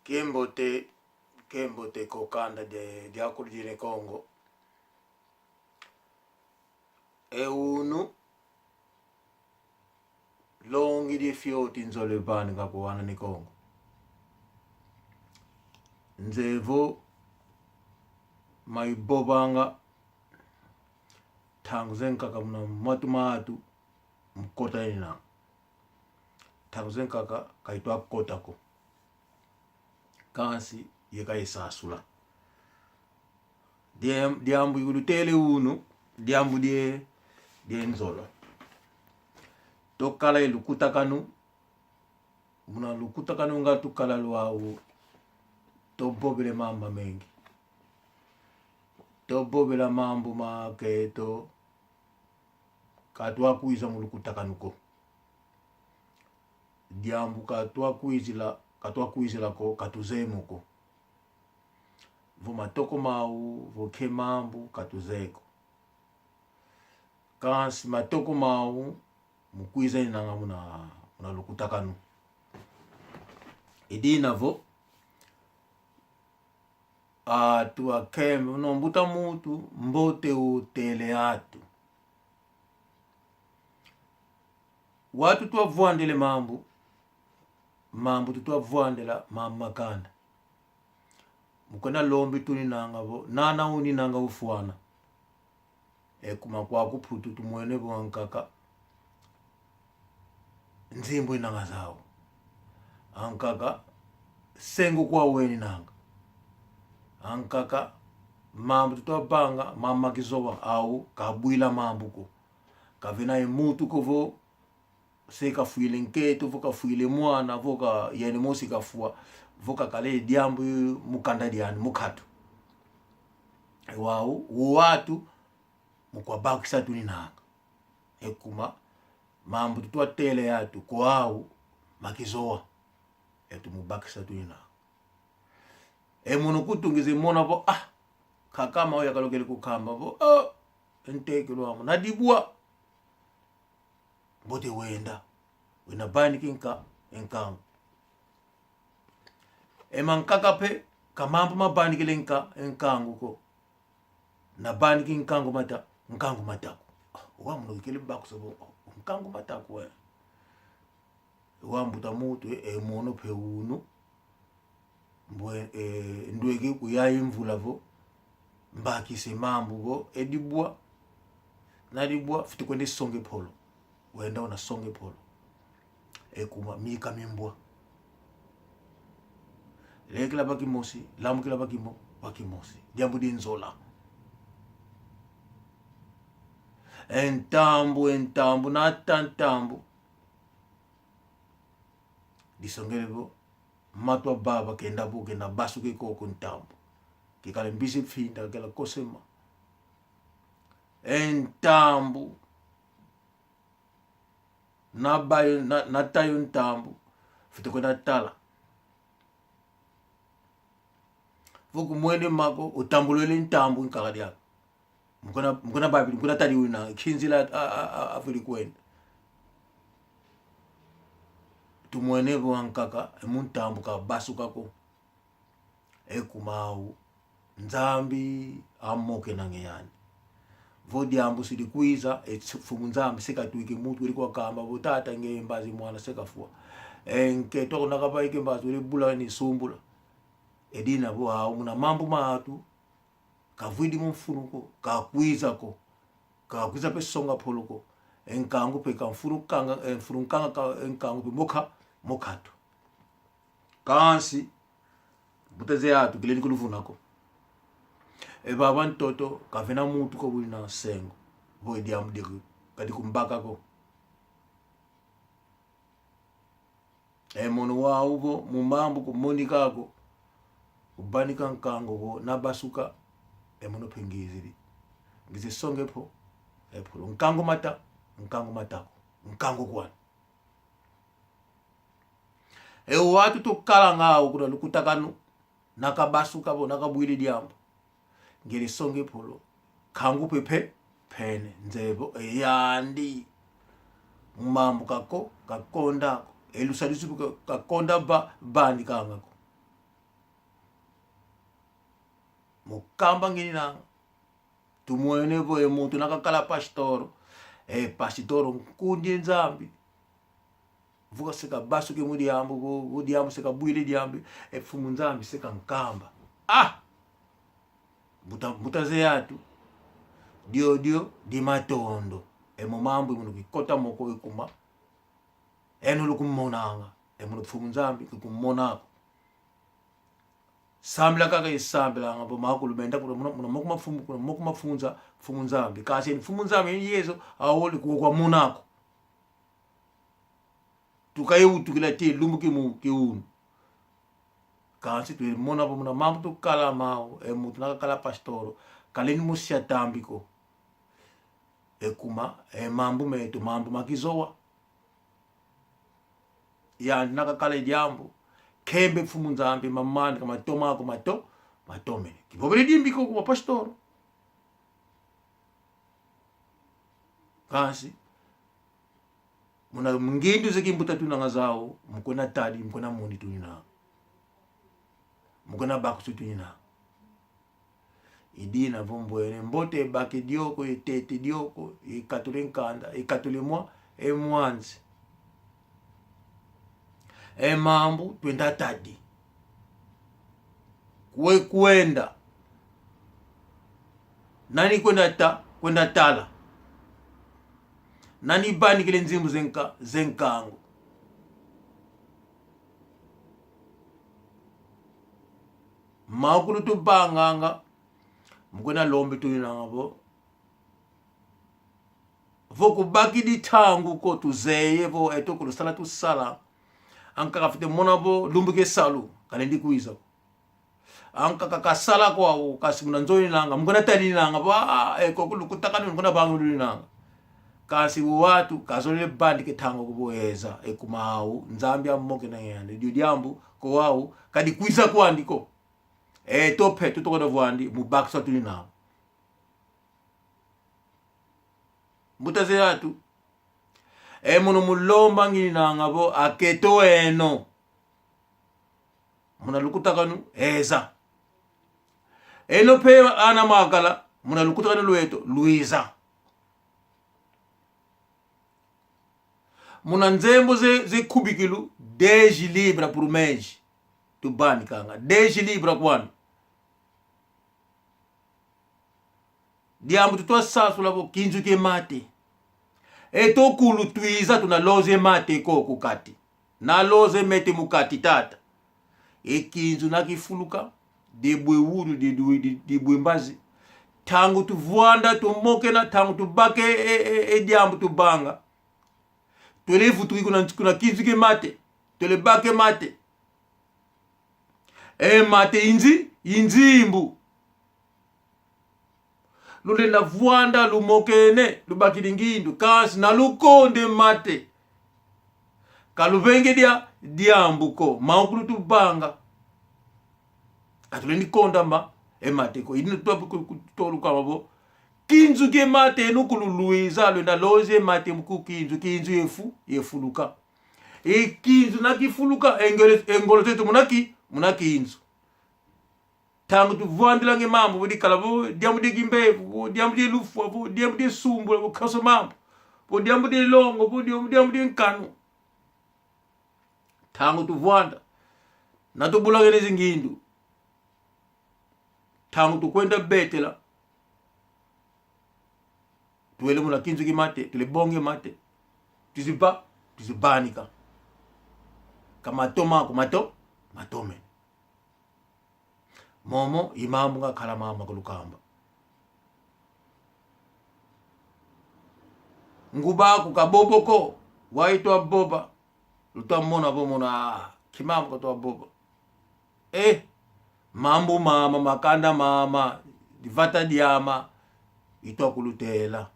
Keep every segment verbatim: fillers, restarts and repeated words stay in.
Kiambote, kiambote ko kanda dia, dia kulu dia Ne Kongo. E unu, longi dia fioti nzolele vana kwa wana Ne Kongo. Nzeye vo, maivovanga, ntangu zankaka muna matu matu, mu kota ina. Ntangu zankaka, ka itwa kota ko. Kansi, yeka isasula. Dia, diambu ikulutele unu, diambu die, die nzola. Tukala e lukutakanu, muna lukutakanu nga tukala lwau, tuvovele mambu mengi. Tuvovela mambu ma keto, ka twakwiza mu lukutakanu ko. Diambu ka twakwizila, ka twakwizila ko, ka tuzeye mo ko. Vo matoko mau, vo ke mambu, ka tuzeye ko. Kansi matoko mau, mu kwiza inanga muna, muna lukutakanu. I dina vo, atu akembe, no mbuta muntu, mbote utele atu. Wau tutwa vwandele mambu, mambu tutwa vwandela mama makanda. Mu kuna lombi tuninanga vo, nana uninanga ufwana. E kuma kwaku Putu tumwene vo ankaka nzimbu inanga zau. Ankaka sengo kwa weninanga. Ankaka mambu tutwa vanga, mama kizowa au, ka bwila mambu ko. Ka vena e mutu ko vo, se kafwile nkento, vo kafwile mwana, vo ka yandi mosi kafwa, vo kakala e diambu mu kanda diandi, mu katu. Wau, wau atu, mu kwa bakisa tuninanga. E kuma, mambu tutwa tele atu, kwau, makizowa. Etu mu bakisa tuninanga. E mono kutu ngize mona vo, ah, nkaka mau yakalokele kukamba vo, oh, ntekelo amo, nadibwa. Mbote wenda, wenda vanikila e nkangu. E mankaka mpe, ka mambu mavanikila e nka-, e nkangu ko. Navanikila nkangu mata-, nkangu mataku. Ah, wau mono kikele bakisa vo, oh, nkangu mataku, eh. Wau mbuta muntu, e, e mono mpe unu. Mbwe, e, ndweke kuyayi mvula vo, mbakisa e mambu vo, e dibwa, nadibwa, fwete kwenda songa e mpolo. Wenda una songa e mpolo. E kuma, mika mimbwa. Lekila va kimosi, lamukila va kimo-, va kimosi. Diambu di nzola. E ntambu, e ntambu, nata ntambu. Disongele vo, matwa vava kenda vo, kenda basuka e koko ntambu. Kikala mbisi finda, kikala kosema. E ntambu. Navayo, na, natayo ntambu. Fwete kwenda tala. Vo kumwene mako, utambulwele ntambu nkaka diaka. Mu kuna, mu kuna babili, mu kuna tadi wina, nki nzila a, a, a, afwidi kwenda. Tumwene vo ankaka, e mu ntambu ka basuka ko. E kuma wau, Nzambi amokenange yani. Vo diambu si dikwiza, e tsi-, Mfumu Nzambi se katwiki muntu wele kwakamba vo tata nge mbazi mwana se kafwa. E nkento kuna kavaike mbazi wele bula ni sumbula. E dina vo wau muna mambu matu, kavwidi mu mfunu ko, kakwiza ko, kakwiza mpe songa mpolo ko, e nkangu mpe ka mfunu nkanga, e mfunu nkanga ka, e nkangu mpe moka, mokatu. Kansi, mbuta ze atu kileni kuluvuna ko. E vava ntoto, kavena muntu ko wina sengo, vo e diambu diku, kadi kumbaka ko. E mono wau vo, mu mambu kumonika ko, kuvanika nkangu ko, nabasuka, e mono mpe ngizidi. Ngize songa e mpo-, e mpolo. Nkangu mata, nkangu mataku, nkangu kwani. E wau atu tukalanga au kuna lukutakanu, nakabasuka vo, nakabwidi diambu. Ngele songa e mpolo, nkangu mpe mpe, mpene, nzeye vo, e yandi. Mu mambu kako, kakonda ko. E lusadisu ka-, kakonda va, vanikanga ko. Mukamba ngininanga. Tumwene vo e muntu nakakala pastor. E pastor nkundi Nzambi. Vo ka se kabasuke mu diambu, vo, vo diambu se kabwile diambu, e Mfumu Nzambi se kankamba. Ah! Mbuta, mbuta ze atu. Dio, dio, di matondo. E mo mambu, e mono kikota moko e kuma. Eno lukumonanga. E mono Mfumu Nzambi, kikumona ko. Sambila kaka isambilanga, vo makulu menda kuna muna, muna moko mafumu, kuna moko mafunza, Mfumu Nzambi. Kasi Mfumu Nzambi, Yesu, awole kuwa kwa mona ko. Tuka ye utukila te lumbu ki mu, ki unu. Kansi twele mona vo muna mambu tukala mau, e muntu nakakala pastor, kalendi musia tambi ko. E kuma, e mambu meto, mambu ma kizowa. Yandi nakakala e diambu. Kembe Mfumu Nzambi, mamani, ka matoma ko mato, matomene. Kivovele dimbi ko kwa pastor. Kansi, muna ngindu ze kimbuta tunanga zau, mukwenda tadi, mukwenda moni tunina. Mukwenda bakusu tunina. I dina vo mbwene, mbote ebake dioko, etete dioko, ekatule nkanda, ekatule mwa, e mwanzi. E mambu, twenda tadi. Kwe kwenda. Nani kwenda ta, kwenda tala. Nani banikile nzimbu ze nka, ze nkangu. Makulu tuvanganga, mukwenda lombe tuninanga vo. Vo kubakidi ntangu ko tuzeye vo eto kulu sala tusala. Ankaka fwete mona vo lumbu ke salu, kalendi kwiza ko. Ankaka kasala kwau, kasi muna nzo ninanga, mukwenda tadi ninanga, vo, ah, e koko lukutakanu, mukwenda vangu ninanga. Kasi watu, kazolele bandike ntangu ko vo eza, e kuma au, Nzambi amokena yandi, dio diambu, ko wau, kadi kwiza kwandi ko. Eto mpe, tutokoda vwandi, mu bakisa tuninanga. Mbuta ze atu. E mono mu lomba ngininanga vo akento eno. Muna lukutakanu, eza. Eno mpe ana makala, muna lukutakanu lweto, lwiza. Muna nzembo ze, ze kubikilu, dez libra por mês. Tubanikanga, dez libra kwa ano. Diambu tutwa sasula vo kinzu kie mate. Eto kulu twiza tuna loze mate ko ku kati. Na loze mate mu kati tata. E kinzu na kifuluka, dibwe ulu, di, di, di, dibwe mbazi. Ntangu tuvwanda, tumokena, ntangu tubake, e, e, e diambu tuvanga. Twele vutuki kuna, kuna kinzu kie mate. Twele bake mate. E mate i nzi, i nzimbu. Lulenda vwanda lumokene, lubakidi ngindu, kansi na lukonde mate. Ka luvenge dia, diambu ko, maukulu tuvanga. Ka tulendi konda ma, e mate ko. Inu twa ku, ku, tolu kama vo. Kinzu kie mate, enu kulu lwiza, lwenda loze mate mu ku kinzu, kinzu yefu, yefuluka. E kinzu na kifuluka, e ngolo, e ngolo zeto muna ki, muna kinzu. Ntangu tuvwandilanga e mambu, vo dikala, vo diambu dia kimbevo, vo diambu dia lufwa, vo diambu dia sumbula, vo koso mambu, vo diambu dia longo, vo diambu, diambu dia nkanu. Ntangu tuvwanda, na tubulangene zingindu. Ntangu tukwenda betela. Twele muna kinzu ki mate, twele bonge mate. Tuziba, tuzibanika. Ka matoma ko mato, matome. Momo, i mambu ngakala mama kulukamba. Nguba ku kabobo ko, wau itwa boba. Lutwa mona vo mona, ah, ki mambu katwa boba. Eh, mambu mama, makanda mama, divata diama, itwa kulutela.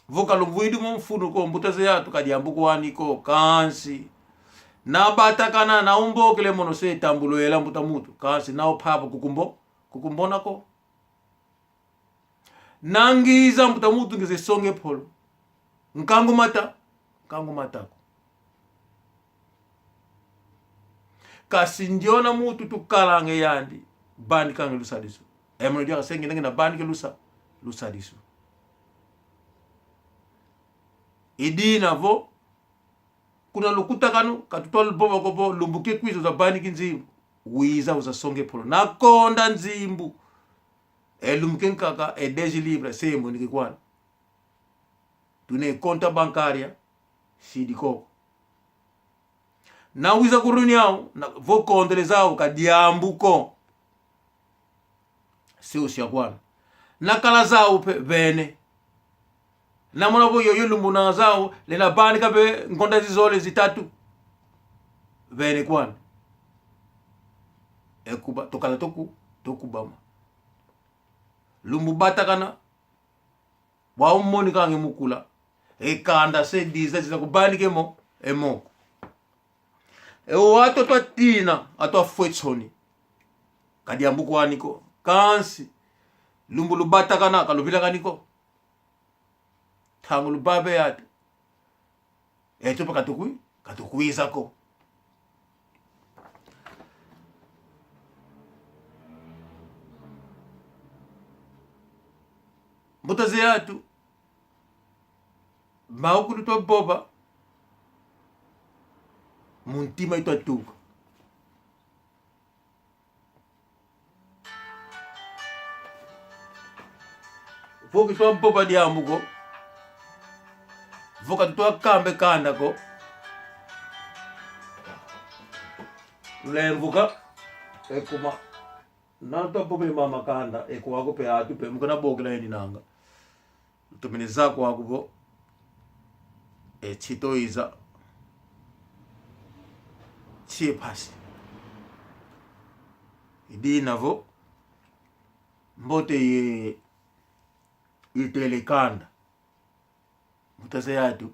Vo kalumvwidi mu mfunu ko, mbuta ze atu ka diambu kwani ko, kansi. Na batakana, na umbokele mono se tambulwela mbuta muntu, kansi na upapa kukumbo, kukumbona ko. Na ngiza mbuta muntu ngize songe polo. Nkangu mata, nkangu mata ko. Kasi ndiona muntu tukalange yandi, banikange lusadisu. E mono diaka se ngina ngina banike lusa, lusadisu. I dina vo, kuna lukutakanu, ka tutwa luvova ko vo, lumbu ke kwiza uza baniki nzimbu. Wiza uza songe polo. Na konda nzimbu. E lumbu ke nkaka, e dez libra, se monike kwani. Tuna e conta bancária, sidi koko. Na wiza ku reunião, na, vo kondele zau ka diambu ko. Se usia kwani. Na kala zau pe, vene. Na mona vo yoyo lumbu na zau, lenda banika pe ngonda zizole zitatu. Vene kwani. E kuba, tukala tuku, tukubama. Lumbu batakana, wau monikange mukula. E kanda se diza, diza kubanika e mo, e moko. E o atu atwa tina, atwa fwe nsoni. Ka diambu kwani ko. Kansi, lumbu lubatakana, ka luvilakani ko. Ntangu lubave atu. Eto pe ka tukwi, ka tukwiza ko. Mbuta ze atu, mau kulu twavova, mu ntima itwatuka. Vo kitwa vova diambu ko. Vo ka tutwa kamba e kanda ko. Lemvuka. E kuma. Na twa vova mama kanda. E kwaku pe atu pe. Mu kana bokela eni nanga. Lutomene zaya kwaku vo, e, tsi toiza, tsi mpasi. I dina vo, mbote ye, itele kanda. Mbuta ze atu,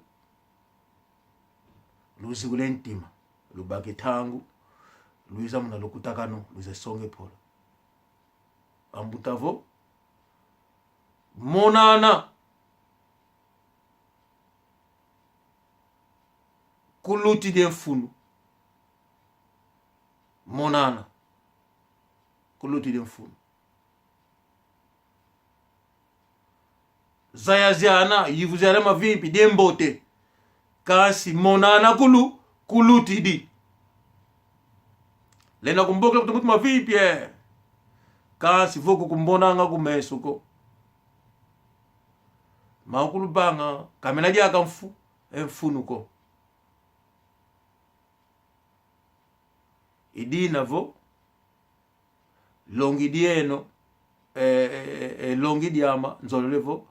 luzikule ntima, lubake ntangu, lwiza muna lukutakanu, lwiza songe polo. Ambuta vo, monana. Kulutidi e mfunu. Monana. Kulutidi e mfunu. Zayaziana, yivuziana mavimpi, diambote. Kansi monana kulu, kulutidi. Lenda kumbokela kutu mutu mavimpi, e. Kansi vo kukumbonanga ku meso ko. Mau kulu vanga, ka mena diaka mfu, e mfunu ko. I dina vo, longi dieno, e, e, e, e, longi diama, nzolele vo,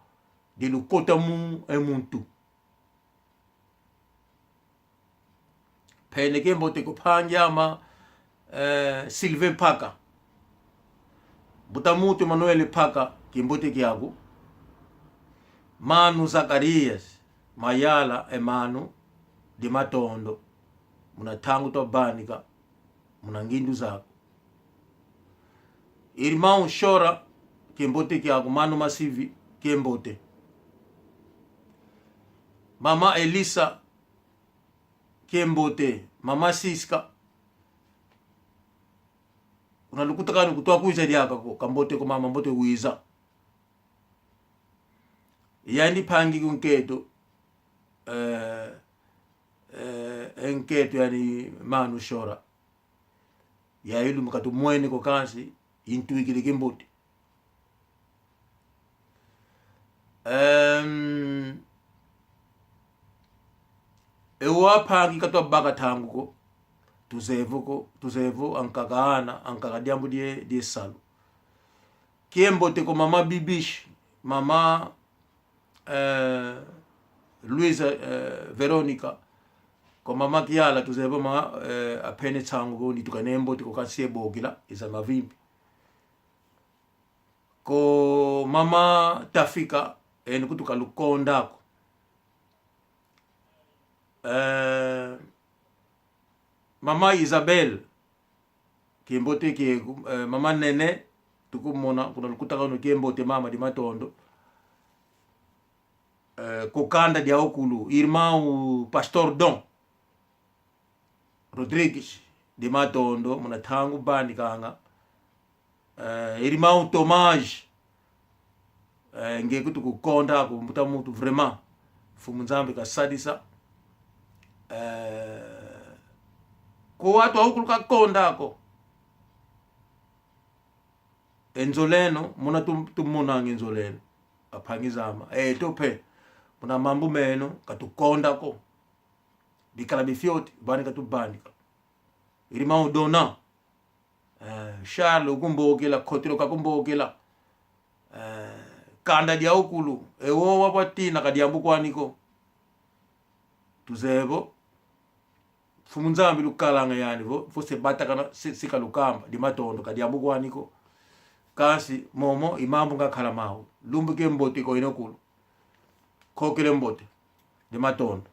dilukota mu, e muntu. Mpene kiambote kwa mpangi ama, eh, Sylvain Mpaka. Mbuta muntu Emmanuel Mpaka, kiambote kiaku. Mano Zacarias Mayala, e mano, dimatondo. Muna ntangu twavanika, muna ngindu zaku. Irmão Chora, kiambote kiaku, mano Masivi, kiambote. Mama Elisa, kiambote, mama Siska. Una lukutakanu kutwa kwiza diaka ko, kambote ko mama, mbote wiza. Yandi mpangiku nkento, eh, eh, nkento yani mano Chora. Yayi lumbu katumwene ko kansi, intwikidi kiambote. Em, e wau mpangi katwa baka ntangu ko, tuzeye vo ko, tuzeye vo ankaka ana, ankaka diambu die, die salu. Kiambote kwa mama Bibiche, mama, eh, Luisa, eh, Veronica, kwa mama Kiala, tuzeye vo ma, eh, ampene nsangu ko, ni tukana e mbote ko kansi e bokila, iza mavimpi. Kwa mama Tafika, eno kutuka lukonda ko. Eh, mama Isabel, kiambote kieku, eh, mama Nene, tukumona, kuna lukutakanu kiambote mama dimatondo. Eh, kwa kanda diawu kulu, irmão Pastor Dom Rodrigues, Di matondo, muna ntangu bandikanga. Eh, irmão Tomás, eh, nge kutukukonda ko, mbuta muntu, vraiment. Mfumu Nzambi kasadisa. Eh, ko watu aukulu kakonda ko. E nzola eno, muna tum-, tumonanga e nzola eno. Ampangi zame. Eh, eto mpe. Muna mambu meno, katukonda ko. Bikala bifioti, bani katubandika. Irmão Dona. Eh, Charles ukumbokela, Kotelo kakumbokela. Eh, kanda dia ukulu, e wowa bwa tina ka diambu kwani ko. Tuzeye vo, Mfumu Nzambi lukalanga yani vo, vo se batakana, se, se kalukamba, di matondo, ka diambu kwani ko. Kansi, momo, i mambu ngakala mau. Lumbu kia mbote ko ino kulu. Kokele mbote. Di matondo.